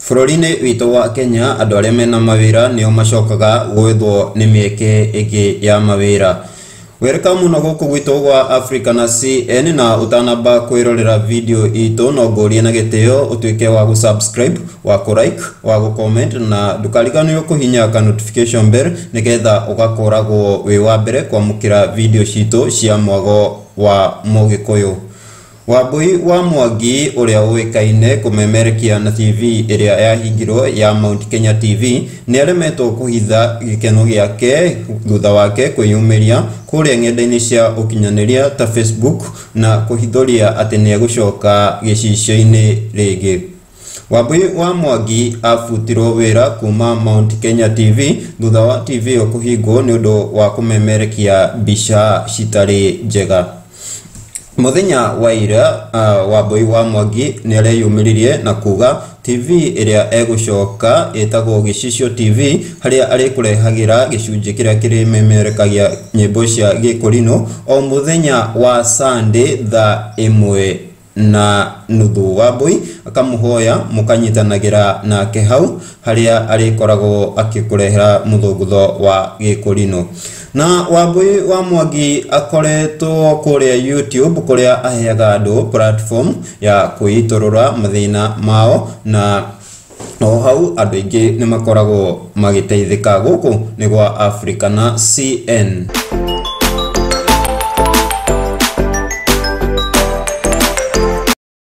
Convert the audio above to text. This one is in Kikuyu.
Bũrũri-inĩ witũ wa Kenya, andũ arĩa mena mawĩra nĩo macokaga gwethwo nĩ mĩeke ĩngĩ ya mawĩra. Welcome mũno gũkũ gwitũ gwa Africa na CN, na ũtanamba kwĩrorera video itũ, no ngũrie na gĩtĩo ũtuĩke wa gũ-subscribe, wa kũ-like, wa gũ-comment, na ndũkariganĩrwo kũhinya ka notification bell nĩgetha ũgakoragwo wĩ wa mbere kwamũkĩra video citũ cia mwago wa Mũgĩkũyũ. Wambui wa Mwangi, ũrĩa ũĩkaine kũmemerekia na TV ĩrĩa yahingirwo ya Mount Kenya TV, nĩ aremetwo kũhitha gĩkeno gĩake thutha wake kwĩyumĩria kũrĩa ng'enda-inĩ cia ũkinyanĩria ta Facebook na kũhithũria atĩ nĩ egũcoka gĩcicio-inĩ rĩngĩ. Wambui wa Mwangi abutirwo wĩra kuma Mount Kenya TV thutha wa TV ĩyo kũhingwo nĩ ũndũ wa kũmemerekia mbica citarĩ njega. Mũthenya wa ira, Wambui wa Mwangi nĩ areyumĩririe na kuga TV ĩrĩa egũcoka ĩtagwo Gĩcicio TV, harĩa arĩkũrehagĩra gĩcunjĩ kĩrĩa kĩrĩmemerekagia nyĩmbo cia gĩkũrinũ o mũthenya wa Sunday thaa 1:30. Wambui akamũhoya mũkanyitanagĩra nake hau harĩa arĩkoragwo akĩkũrehera mũthũngũtho wa gĩkũrinũ. Na Wambui wa Mwangi akoretwo kũrĩa YouTube, kũrĩa aheaga andũ platform ya kwĩitũrũra mathĩna mao, na o hau andũ aingĩ nĩ makoragwo magĩteithĩka. Gũkũ nĩ gwa Africa na CN.